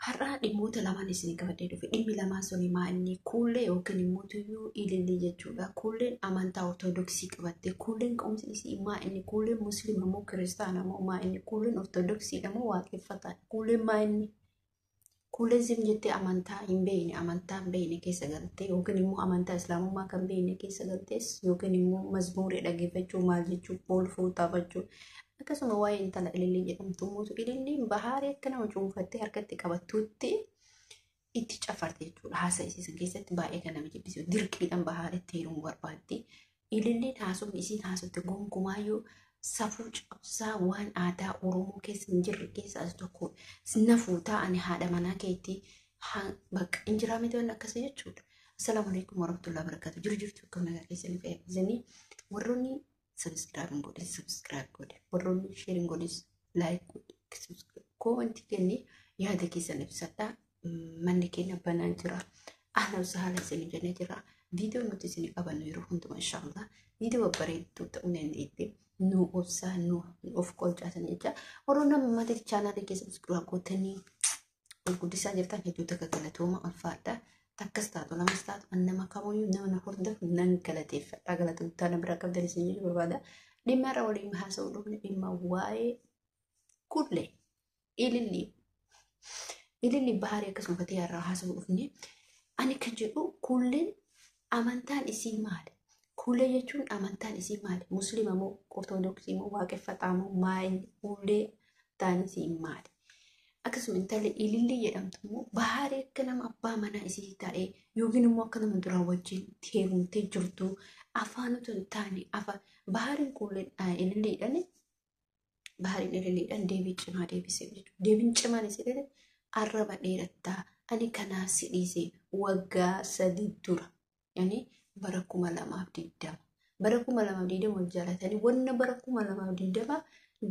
Har'aa dhimmoota lamaan isin qabadhee dhufe. Dhimmi lamaan suni maa inni kuullee yookiin immoo tuyyuu ilillii jechuudha. Kuulleen amantaa Ortodoksii qabatte. Kuulleen ka'umsi isii maa inni kuulleen Musliima moo Kiristaana moo maa inni kuulleen Ortodoksiidha moo waaqeffataa? Kuulleen maa inni kuulleen sim jettee amantaa hin beekne, amantaa hin beekne keessa galtee yookiin immoo amantaa Islaamummaa kan beekne keessa galtees yookiin immoo mazmuuree dhaggeeffachuu maal jechuu boolfuu taphachuu akkasuma waa'ee intala ilillii jedhamtu immoo ililliin bahaarii akka nama cuunfattee harkatti qabattuutti itti cafarte jechuudha. Haasa isiisan keessatti baay'ee kan nama jibbisiisu dirqiidhaan bahaaritti heerumuu barbaaddi. Ililliin haasofni isiin haasofte gonkumaayyuu safuu cabsaa waan aadaa Oromoo keessa hin jirre keessaa isa tokko. Nafuu taa'anii haadha manaa keetti bakka hin jiraa miti waan akkasii jechuudha. Assalaamu alaikum warahmatullahi wabarakatuh. Jiru jirtu akkam nagaa keessanii fayyadamanii warroonni subscribe hin godhin subscribe godhe, warroonni share hin godhin like godhe, subscribe koomantii kenni yaada keessan ibsadha. Manni keenya banaan jira. Ahlan wasahlan isin jennee jira. Viidiyoo nuti isin qabannu yeroo hundumaa inshaallah viidiyoo babbareedduu ta'uu dandeetti. Nu obsaa nu of qolchaasan jecha. Warroonni amma maatii chaanaalii keessa subscribe gootanii ol guddisaa jirtan hedduu takka galatooma ulfaadha. Takkas taatu lamas taatu an nama kamuyyuu nama na hordofu nan galateeffadha. Galata guddaa na biraa qabdan isin jechuu barbaada. Dhimma irra waliin haasa'uu dhufne dhimma waa'ee kullee ilillii ilillii baharii akkasuma fatee irraa haasa'uu dhufne. Ani kan jedhu kulleen amantaan isii maali? Kuulee jechuun amantaan isii maali? Musliima moo Ortodoksii moo waaqeffataa moo maali? Kuulee amantaan isii maali? Akkasuma intalli ilillii jedhamtu immoo baharii akka nama abbaa manaa isii ta'ee yookiin immoo akka nama duraan wajjin heerumtee jirtu afaan otoo hin taane afaan bahariin kuuleen ililliidhaan bahariin ililliidhaan deebii cimaa deebisee jechuudha. Deebiin cimaan isii jedhe arraba dheerattaa ani kanaaf si dhiise waggaa 3 dura yani bara 2020 bara 2020 wal jaalatanii wanna bara 2020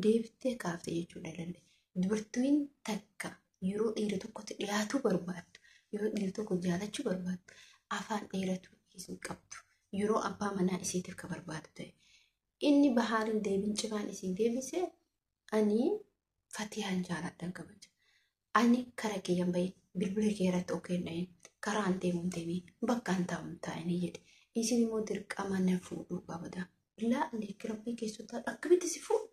deebitee kaafte jechuudha ilillee. Dubartiin takka yeroo dhiira tokkotti dhiyaatuu barbaaddu, yeroo dhiira tokko jaalachuu barbaaddu, afaan dheeratu hin qabdu. Yeroo abbaa manaa isiitiif ka barbaadu ta'e. Inni bahaariin deebiin cimaan isii deebise ani Fatiyaan jaaladhan kabaja. Ani kara kiyyan bahin bilbila kee irratti ok hin dhahin karaa an deemu hin deemin bakka an taa'u hin taa'inii jedhe. Isin immoo dirqama na fuudhuu qabda. Laa aleekki rabbii keessotaa akkamitti si fuudhu?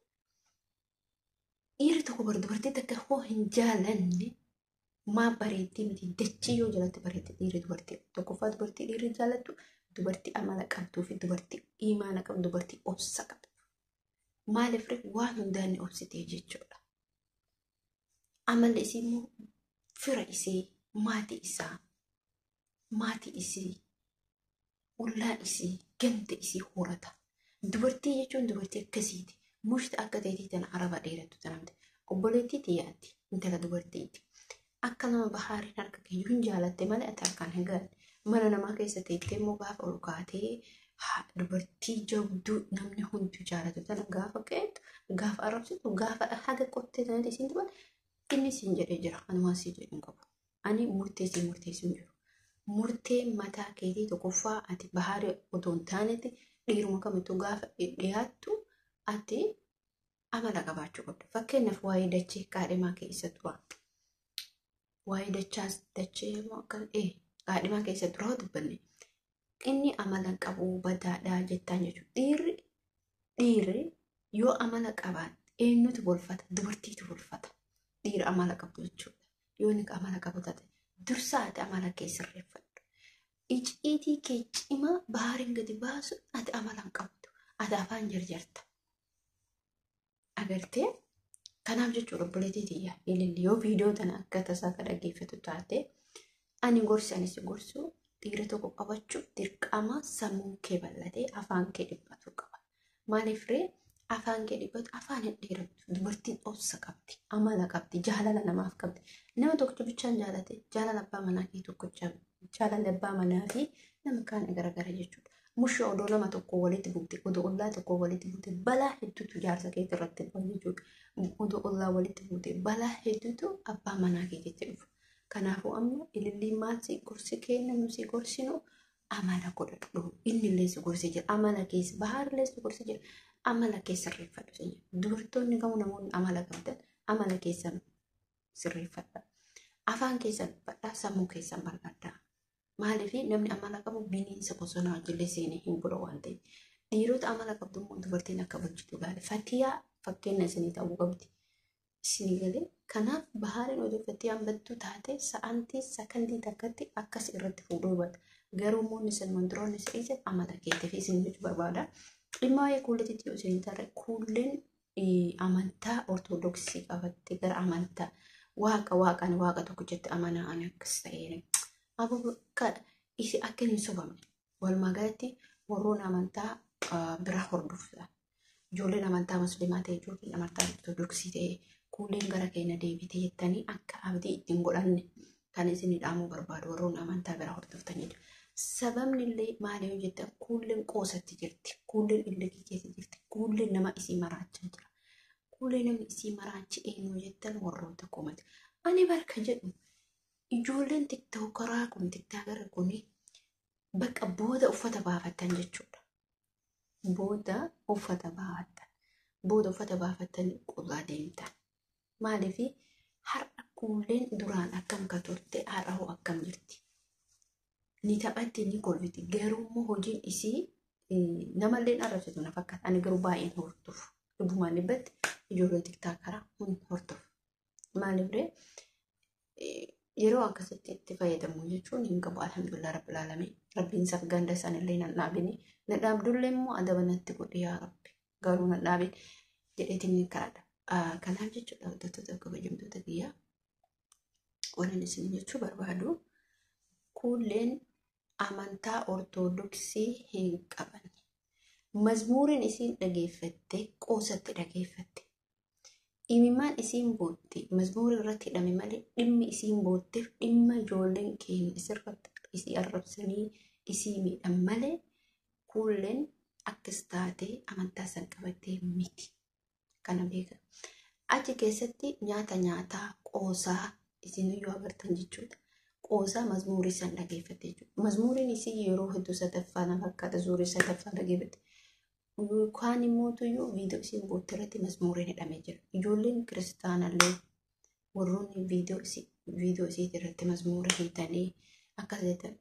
Dhiirri tokko bara dubartii takka hoo hin jaalanne maa bareeddii miti dachii yoo jalatti bareedde dhiirri dubartii tokkoffaa dubartii dhiirri jaalattu dubartii amala qabduu fi dubartii imaana qabdu dubartii obsa qabdu. Maaliif ree waan hundaan ni obsitee jechuudha. Amalli isii immoo fira isii maatii isaa maatii isii ollaa isii ganda isii horata. Dubartii jechuun dubartii akkasiiti. Mushta akka teetii tana araba dheerattu tana miti. Obboleettii tiyyaatti intala dubartiiti. Akka nama bahaariin harka keeyyuu hin jaalatte malee ati harkaan hin galle. Mana namaa keessa teettee immoo gaafa ol kaatee dubartii jabduu namni hundi jaalatu tana gaafa qeexxu gaafa arrabsitu gaafa haga qottee tanatti isiin tuban inni siin jedhee jira. Ani waan sii jedhu hin qabu. Ani murtee sii murteessu hin jiru. Murtee mataa keetii tokkoffaa ati baharii otoo hin taanetti dhiiruma kamittuu gaafa dhiyaattu ati amala qabaachuu qabda. Fakkeenyaaf waa'ee dachee qaadhimaa keessa tura. Waa'ee dachaas dachee immoo akka qaadhimaa keessa tura dubbanne. Inni amala hin qabu badaadhaa jettaan jechuudha. Dhiirri dhiirri yoo amala qabaatte eenyutu bolfata? Dubartiitu bolfata. Dhiira amala qabdu jechuudha. Yoo inni amala qabu taate dursa ati amala kee sirreeffadhu. Icciitii kee cimaa bahaariin gadi baasu ati amala hin qabdu. Ati afaan jarjarta. Agartee? Kanaaf jechuudha obboleettii tiyya ililli yoo viidiyoo tana akka tasaa ka dhaggeeffatu taate ani gorsi ani si gorsu dhiira tokko qabachuuf dirqama sammuun kee bal'atee afaan kee dhiphatu qaba. Maaliif ree afaan kee dhiphatu afaan hin dheerattu. Dubartiin obsa qabdi, amala qabdi, jaalala namaaf qabdi. Nama tokko bichaan jaalate jaalala abbaa manaa kee tokkocha jaalala abbaa manaa fi nama kaan garagara jechuudha. Mushoo odoo nama tokko walitti buute, odoo ollaa tokko walitti buute balaa hedduutu jaarsa keetti irratti dhufa jechuudha. Odoo ollaa walitti buute balaa hedduutu abbaa manaa keetitti dhufa. Kanaafuu amma ilillii maal si gorsi kenna nu si gorsinu amala godhadhu. Inni illee si gorsee jira. Amala keessa bahaarillee si gorsee jira. Amala kee sirreeffadhu. Dubartoonni kamuu namoonni amala qabdan amala keessan sirreeffadha. Afaan keessan bal'aa, sammuu keessan bal'adhaa. Maaliif namni amala qabu bineensa bosonaa wajjillee seenee hin bulu waan ta'eef. Dhiirota amala qabdu immoo dubartiin akka bulchitu gaari. Fatiyaa fakkeenya isinii ta'uu qabdi. Isinii galee kanaaf Bahaariin oduu Fatiyaan battuu taate sa'antii sakandii takkatti akkas irratti fuudhuu bata. Garuu immoo inni isin wantiroonni isa dhiise amala keetii fi isin jechuu barbaada. Dhimma waa'ee kuulleetitti yoo isin tarre kuulleen amantaa Ortodoksii qabatte gara amantaa waaqa waaqaan waaqa tokkichatti amanaa ani akkas ta'een. Aboo isi akka hin sobamne. Walumaa galatti warroon amantaa biraa hordoftan. Ijoolleen amantaa musliimaa ta'e, ijoolleen amantaa Ortodoksii ta'e, kuulleen gara keenya deebite jettanii akka abdii ittiin godhanne kan isin dhaamuu barbaadu warroon amantaa biraa hordoftan jechuudha. Sababni illee maali yoo jettan kuulleen qoosatti jirti. Kuulleen illikii keessa jirti. Kuulleen nama isii maraachaa jira. Kuullee namni isii maraachi eenyu jettan warroota komati. Ani barka jedhu ijoolleen tiktookaraa kun tiktaakara kun bakka booda uffata baafatan jechuudha. Booda uffata baafatan. Booda uffata baafatanii qullaa deemtan. Maaliif har'a kuulleen duraan akkam ka turte har'a hoo akkam jirti? Ni taphatti ni kolfiti. Garuu immoo hojiin isii namallee arrabsitu na fakkaata. Ani garuu baay'een hordofu. Lubbumaan dhibbatti ijoollee tiktaakaraa hun hordofu. Maaliif ree yeroo akkasitti itti fayyadamu jechuun hin qabu. Alhamdulillah rabbil aalamiin. Rabbiin isaaf ganda isaanillee nan dhaabini. Na dhaabdullee immoo adaba natti godhi yaa rabbi. Garuu nan dhaabin jedheetiin ni kadhadha. Kanaaf jechuudha hordoftoota kabajamtoota kiyyaa. Wannan isin jechuu barbaadu kuulleen amantaa Ortodoksii hin qaban. Mazmuuriin isiin dhageeffatte qoosatti dhageeffatte. Imimmaan isiin bootte mazmuurii irratti hidhame malee dhimmi isiin bootteef dhimma ijoolleen keenya isirratti isii arrabsanii isii miidhan malee kuulleen akkas taatee amantaa san qabattee miti. Kana beeka. Achi keessatti nyaata nyaataa qoosaa isiniyyuu agartan jechuudha. Qoosaa mazmuurii san dhageeffatte jechuudha. Mazmuuriin isii yeroo hedduu sadaffaa na fakkaata zuurii sadaffaa dhageeffatte. Yookaan immoo tuyyuu viidiyoo isiin bootte irratti mazmuuriin hidhamee jira. Ijoolleen kiristaanallee warroonni viidiyoo isii irratti mazmuura hiitanii akkas jettan.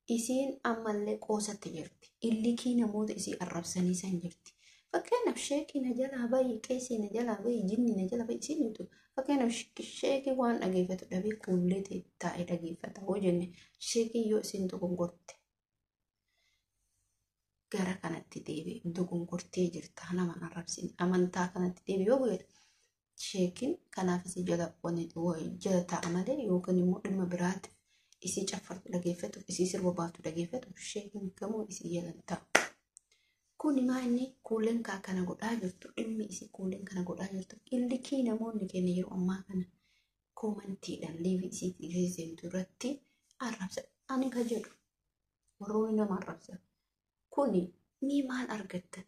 Isiin ammallee qoosatti jirti. Illikii namoota isii arrabsanii san jirti. Fakkeenyaaf sheekii na jalaa bahi, qeesii na jalaa bahi, jinni na jalaa bahi isiin jettu. Fakkeenyaaf sheekii waan dhageeffatu dhabee kuullee taa'ee dhageeffata hoo jenne sheekii yoo isiin dogongorte gara kanatti deebi'e dogongortee jirta nama arrabsin amantaa kanatti deebi'e yoo godhe sheekiin kanaaf isii jala jala taa'a malee yookaan immoo dhimma biraatti isii caffartu dhageeffatu isii sirba baaftu dhageeffatu sheekiin kamuu isii jala taa'u. Kuni maa inni kuuleen kaa kana godhaa jirtu dhimmi isii kuuleen kana godhaa jirtu illikii namoonni keenya yeroo ammaa kana koomantiidhaan liivii isii seentu irratti arrabsa. Ani ka jedhu warroonni nama arrabsan kuni ni maal argattan?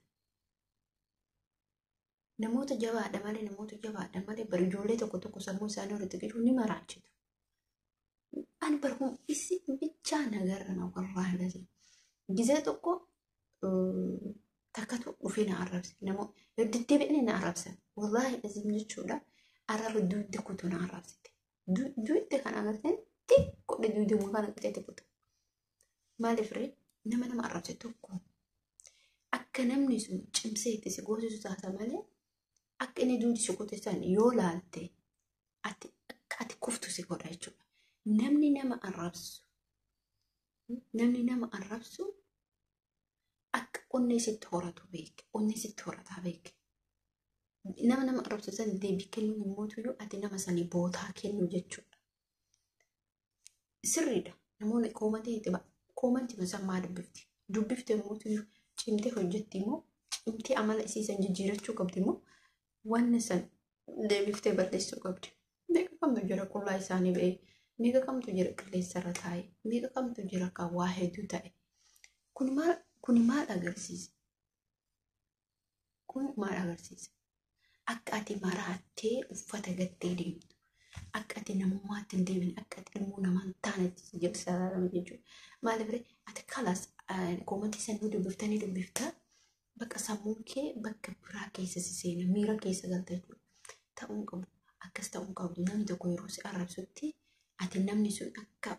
Namoota jabaadha malee namoota jabaadha malee bar ijoollee tokko tokko sammuu isaanii walitti galchuu ni maraachitu. Ani barhum isi bichaa nagarra wallaahi lazim. Gizee tokko takkatu dhufee na arrabse. Namoota deddeebi'anii na arrabsan. Wallaahi lazim jechuudha. Arraba duudde kutu na arrabsite. Duudde kan agartan xiqqoodha duudde kana qixeetti kutu. Maaliif ree nama nama arrabse tokko akka namni sun cimsee itti si goosisu taata malee akka inni duudi si kute san yoo laalte ati akka ati kuftu si godha jechuudha. Namni nama arrabsu namni nama arrabsu akka onnee sitti horatu beeke onnee sitti horataa beeke. Nama nama arrabsu san deebii kennuun immoo tuyyuu ati nama sanii bootaa kennu jechuudha. Sirriidha. Namoonni koomantii itti ba'a. Koomantii san maa dubbifti? Dubbifte immoo tuyyuu cimtee hojjetti immoo cimtee amala isii san jijjiirachuu qabdi immoo wanni san deebiftee balleessuu qabdi. Meeqa kamtu jira qullaa isaanii ba'ee, meeqa kamtu jira qilleensarra taa'e, meeqa kamtu jira kan waa hedduu ta'e. Kun maal agarsiisa? Kun maal agarsiisa? Akka ati maraattee uffata gattee deemtu, akka ati namummaatti hin deemine, akka ati ilmoo namaa hin taanetti si jedhu sararame jechuudha. Maaliif ree ati kalaas koomantii sanii dubbiftanii dubbiftaa bakka sammuun kee bakka biraa keessa si seena miira keessa galta jechuudha. Ta'uu hin qabu. Akkas ta'uu hin qabdu. Namni tokko yeroo si arrabsutti Ati namni sun akka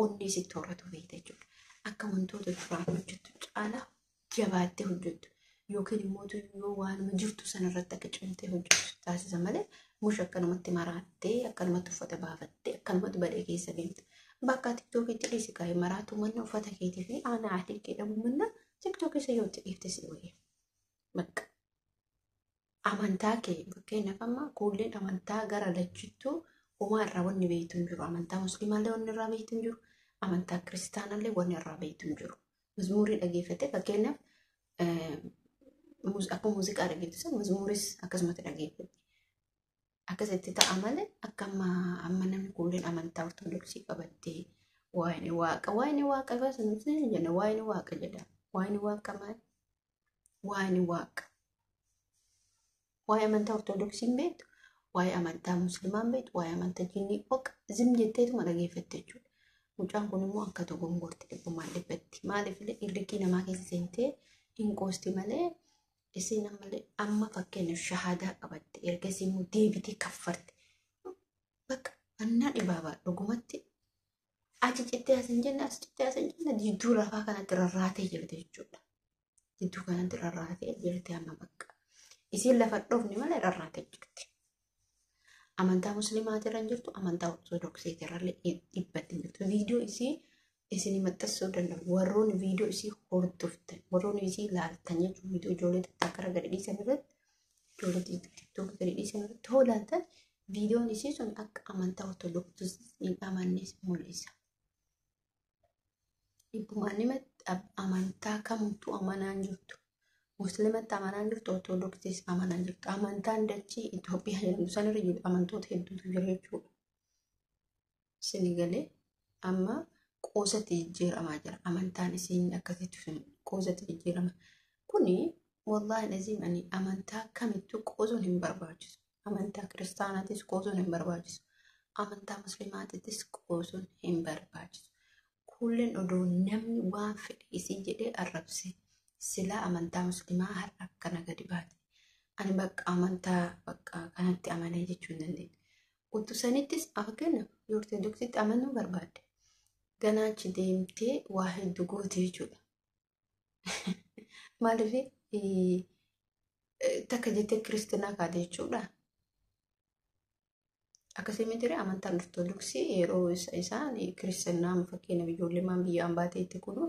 onnee sitti horatu beekta jechuudha. Akka wantoota duraan hojjettu caalaa jabaattee hojjettu yookiin immoo yoo waanuma jirtu sanarratti akka cimtee hojjettu taasisa malee mush akkanumatti maraattee akkanumatti uffata baafattee akkanumatti badhee keessa deemta. Bakka tiktookitti dhiisi kaa'ee maraatu manna uffata keetii fi aanaa adii jedhamu manna tiktookii isa yoo itti dhiifte si wayya. Bakka amantaa kee fakkeenyaaf amma kuulleen amantaa gara lachittuu homaa irraa wanni beektu hin jiru. Amantaa musliimaallee wanni irraa beektu hin jiru. Amantaa kiristaanallee wanni irraa beektu hin jiru. Mazmuurii dhageeffate fakkeenyaaf akka muuziqaa dhageeffatu sana mazmuuris akkasumatti dhageeffate. Akkasitti ta'a malee akka amma namni kuulleen amantaa ortodoksii qabattee waa'ee waaqa waa'ee waaqa jenna waa'ee waaqa jedha waa'ee waaqa maal waa'ee waaqa waa'ee amantaa ortodoksii hin beektu waa'ee amantaa musliimaa hin beektu waa'ee amantaa jinnii oqa zim jetteetuma dhageeffatte jechuudha. Mucaan kun immoo akka dogongorti dhibbumaan dhibbatti maaliif illee illikii namaa keessa seentee hin qoosti malee isin ammallee amma fakkeenyaaf shahaadaa qabatte ergasii immoo deebitee kaffarte bakka annaa dhibaabaa dhugumatti achi cittee as hin jenne as cittee as hin jenne jidduu lafaa kanatti rarraatee jirti jechuudha. Jidduu kanatti rarraatee jirti amma bakka. Isiin lafa dhoofni malee rarraatee jirti. Amantaa musliimaatirra hin jirtu amantaa ortodoksiitirra illee dhibbatti hin jirtu. Viidiyoo isii isin maxxansuu danda'u. Warroonni viidiyoo isii hordoftan, warroonni isii ilaaltan jechuun viidiyoo ijoollee xixiqqaa gadi dhiisan irratti, ijoollee xixiqqoo gadi dhiisan irratti hoo ilaaltan viidiyoon isii sun akka amantaa ortodoksii hin amannes mul'isa. Dhibbumaan dhimatti amantaa kamtu amanaa hin jirtu. Musliimatti amanaa hin jirtu, ortodoksiis amanaa hin jirtu. Amantaan dachii Itoophiyaa jedhamu sanarra jiru amantoota hedduutu jira jechuudha. Isin galee amma qoosatti jijjiiramaa jira. Amantaan isiin akkasitti sun qoosatti jijjiirama. Kuni wallaahi laziim ani amantaa kamittuu qoosuun hin barbaachisu. Amantaa kiristaanaatis qoosuun hin barbaachisu. Amantaa musliimaatittis qoosuun hin barbaachisu. Kuulleen odoo namni waan fedhe isii jedhee arrabse silaa amantaa musliimaa har'a akkana gadi baate. Ani bakka amantaa bakka kanatti amanee jechuu hin dandeenye. Utuu sanittis fakkeenyaaf ortodoksiitti amanuu barbaadde. Ganaa achi deemtee waa hedduu goote jechuudha. Maaliif takka jettee kiristinaa kaate jechuudha. Akkasii miti amantaan ortodoksii yeroo isaan kiristinaa fakkeenyaaf ijoolleen biyya ambaa ta'etti kunu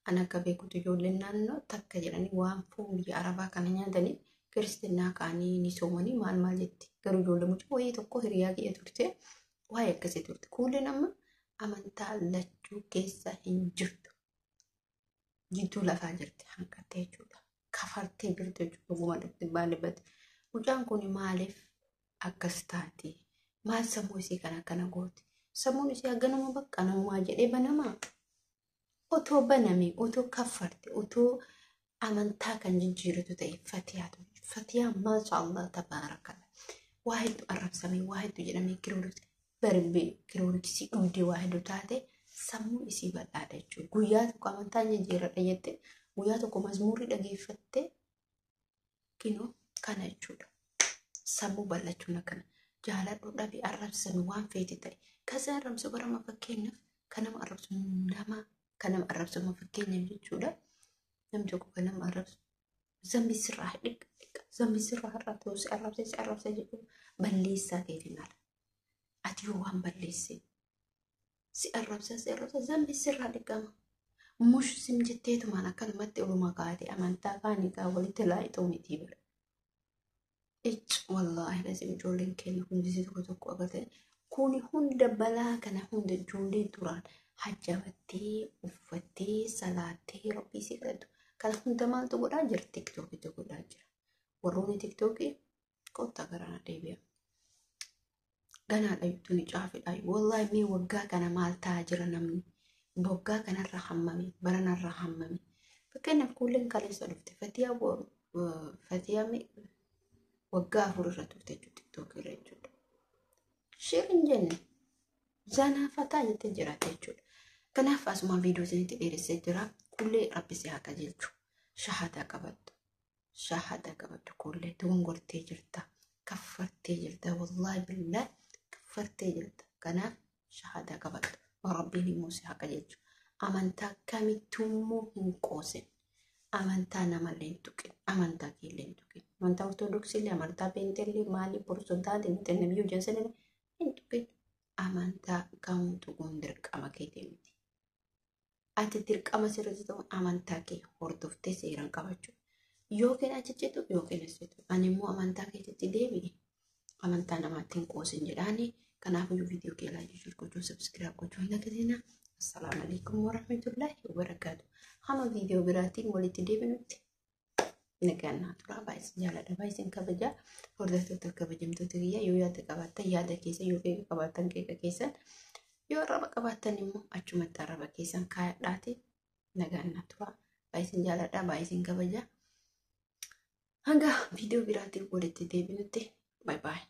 an akka beekutu ijoolleen naannoo takka jedhanii waan foon biyya arabaa kana nyaatanii kiristinaa kaanii ni soomanii maal maal jetti. Garuu ijoollee mucaa wayii tokko hiriyaa kiyya turte waa'ee akkasii turte. Kuulleen amma amantaa lachuu keessa hin jirtu. Jidduu lafaa jirti hanqattee jechuudha. Kafartee jirti jechuudha. Dhuguma dhibbaan dhibbatti. Mucaan kun maaliif akkas taati? Maal sammuu isii kana akkana gooti? Sammuun isii haganuma bakka namumaa jedhee banamaa? Otoo baname, otoo kaffarte, otoo amantaa kan jijjiiratu ta'e fatiyaatu. Fatiyaa maasha Allah tabaarakalla. Waa hedduu arrabsamee, waa hedduu jedhamee kirooriksii barbee kirooriksii dhugdee waa hedduu taate sammuun isii bal'aadha jechuudha. Guyyaa tokko amantaan jijjiiradha jettee guyyaa tokko mazmuurri dhageeffattee kinoo kana jechuudha. Sammuu bal'achuun akkana. Jaaladhu dhabe arrabsame waan feete ta'e. Kasi arrabsu barama fakkeenyaaf kan nama arrabsu nama kan nama arrabsu fakkeenyaaf jechuudha. Namni tokko kan nama arrabsu zambi sirraa dhiqa dhiqa zambi sirraa har'aa ta'u si arrabse si arrabse jechuudha. Balleessaa keetiin ala. Ati yoo waan balleesse si arrabsa si arrabsa zambi sirraa dhiqama. Mush sim jetteetumaan akkanumatti oluma kaate amantaa kaanii kaa walitti laayixuu miti bira. Icc wallaahi lazim ijoolleen keenya hundi tokko tokko agartee kuni hunda balaa kana hunda ijoollee duraan hajjabattee uffattee salaattee rabbii isii kadhattu kana hunda maaltu godhaa jira tiktookitu godhaa jira. Warroonni tiktookii kottaa garanaa deebi'a. Ganaadha tuni caafidha. Wallaahi mee waggaa kana maal ta'aa jira namni? Waggaa kanarra hammami? Baranarra hammami? Fakkeenyaaf kuulleen kaleessa dhufte Fatiyaa waggaa 4 irra turte jechuudha tiktookii irra jechuudha. Shir hin jenne zanaa fataa jettee jiraatte jechuudha. Kanaaf asumaan viidiyoo isinitti dheeressee jira. Kuullee rabbi si haa qajeelchu. Shahadaa qabattu. Shahadaa qabattu kuullee dogongortee jirta. Kaffartee jirta. Wallaahi billaahi kaffartee jirta. Kanaaf Shahaadaa qabadhu. Rabbiin immoo si haqa jechuudha. Amantaa kamittummoo hin qoosin. Amantaa namallee hin tuqin. Amantaa keellee hin tuqin. Amantaa Ortodoksiillee, amantaa Peenteellee, maalii Porotestaantii, Nabiyyuu Jensenillee hin tuqin. Amantaa kamuu tuquun dirqama keetii miti. Ati dirqama sirriitti ta'uun amantaa kee hordoftee seeraan qabachuu. Yookiin achi citu yookiin as citu. Ani immoo amantaa keetitti deebi'i. Amantaa namaatti hin qoosin jedhaani. Kanaafuu viidiyoo kee laayikii share gochuu subscribe gochuu hin dagatinaa. Assalaamu alaikum warahmatullahi wabarakaatu. Hamma viidiyoo biraatiin walitti deebinutti nagaan naa turaa. Baay'ee isin jaalladha. Baay'ee isin kabaja. Hordoftoota kabajamtoota kiyyaa, yoo yaada qabaattan yaada keessa, yoo qeeqa qabaattan qeeqa keessan, yoo arraba qabaattan immoo achumatti arraba keessan kaayadhaati nagaan naa turaa. Baay'ee isin jaalladha. Baay'ee isin kabaja. Hanga viidiyoo biraatiin walitti deebinutti, bye bye.